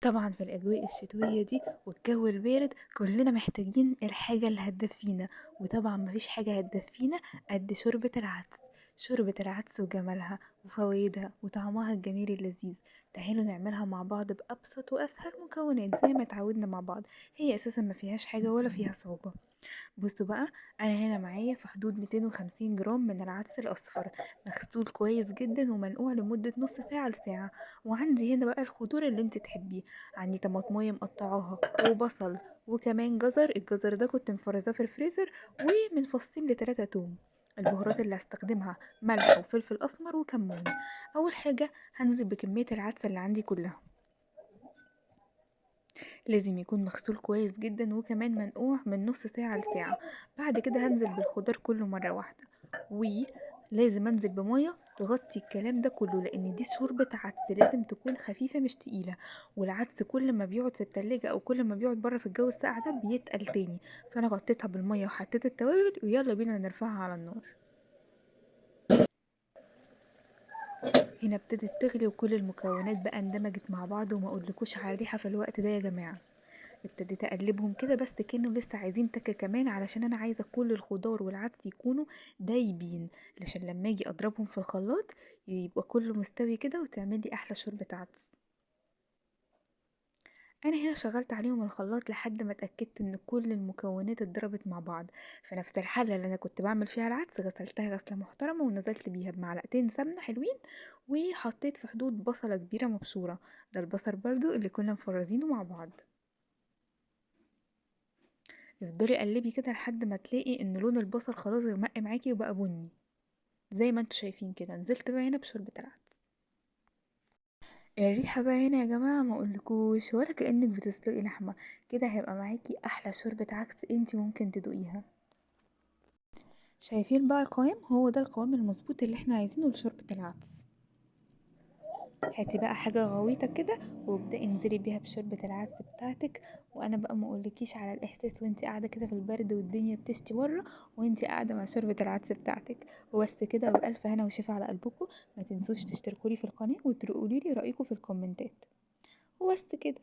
طبعا في الأجواء الشتوية دي والجو البارد كلنا محتاجين الحاجة اللي هتدفينا، وطبعا مفيش حاجة هتدفينا قد شوربة العدس. شوربة العدس وجمالها وفوائدها وطعمها الجميل اللذيذ، تعالوا نعملها مع بعض بأبسط وأسهل مكونات زي ما اتعودنا مع بعض. هي أساسا ما فيهاش حاجة ولا فيها صعوبة. بصوا بقى، أنا هنا معايا في حدود 250 جرام من العدس الأصفر، مغسول كويس جدا ومنقوع لمدة نص ساعة لساعة. وعندي هنا بقى الخضار اللي انت تحبيه، عندي طماطمية مقطعاها وبصل وكمان جزر، الجزر ده كنت مفرزاه في الفريزر، ومن فصين ل3 توم. البهارات اللي هستخدمها ملح وفلفل اسمر وكمون. اول حاجة هنزل بكمية العدس اللي عندي كلها، لازم يكون مغسول كويس جدا وكمان منقوع من نص ساعة لساعة. بعد كده هنزل بالخضار كله مرة واحدة، ولازم انزل بميه تغطي الكلام ده كله، لان دي شوربة عدس لازم تكون خفيفة مش تقيلة. والعدس كل ما بيقعد في التلاجة او كل ما بيقعد بره في الجو الساقع ده بيتقل تاني، فانا غطيتها بالمية وحطيت التوابل، ويلا بينا نرفعها على النار. هنا ابتدت تغلي وكل المكونات بقى اندمجت مع بعض، وما اقولكوش على الريحة في الوقت ده يا جماعة. ابتديت اقلبهم كده، بس كانوا لسه عايزين تكه كمان، علشان انا عايزه كل الخضار والعدس يكونوا دايبين، علشان لما اجي اضربهم في الخلاط يبقى كله مستوي كده وتعملي احلى شوربة عدس. انا هنا شغلت عليهم الخلاط لحد ما اتاكدت ان كل المكونات اتضربت مع بعض. في نفس الحلة اللي انا كنت بعمل فيها العدس غسلتها غسله محترمه، ونزلت بيها بمعلقتين سمنه حلوين، وحطيت في حدود بصله كبيرة مبشوره، ده البصل برضو اللي كنا مفرزينه مع بعض. افضلي قلبي كده لحد ما تلاقي ان لون البصل خلاص غمق معاكي وبقى بني زي ما انتوا شايفين كده. نزلت بقى هنا بشوربه العدس. الريحة بقى هنا يا جماعة ما اقولكوش، ولا كانك بتسلقي لحمه كده. هيبقى معاكي احلى شوربة عدس انتي ممكن تدوقيها. شايفين بقى القوام؟ هو ده القوام المظبوط اللي احنا عايزينه لشوربه العدس. هاتي بقى حاجة غويطه كده وابدأي انزلي بيها بشوربه العدس بتاعتك. وانا بقى ما اقولكيش على الاحساس وانتي قاعدة كده في البرد والدنيا بتشتي بره وانتي قاعدة مع شوربة العدس بتاعتك. وبس كده، وبألف هنا وشفا على قلبكم. ما تنسوش تشتركولي في القناة وتقولولي رايكم في الكومنتات. وبس كده.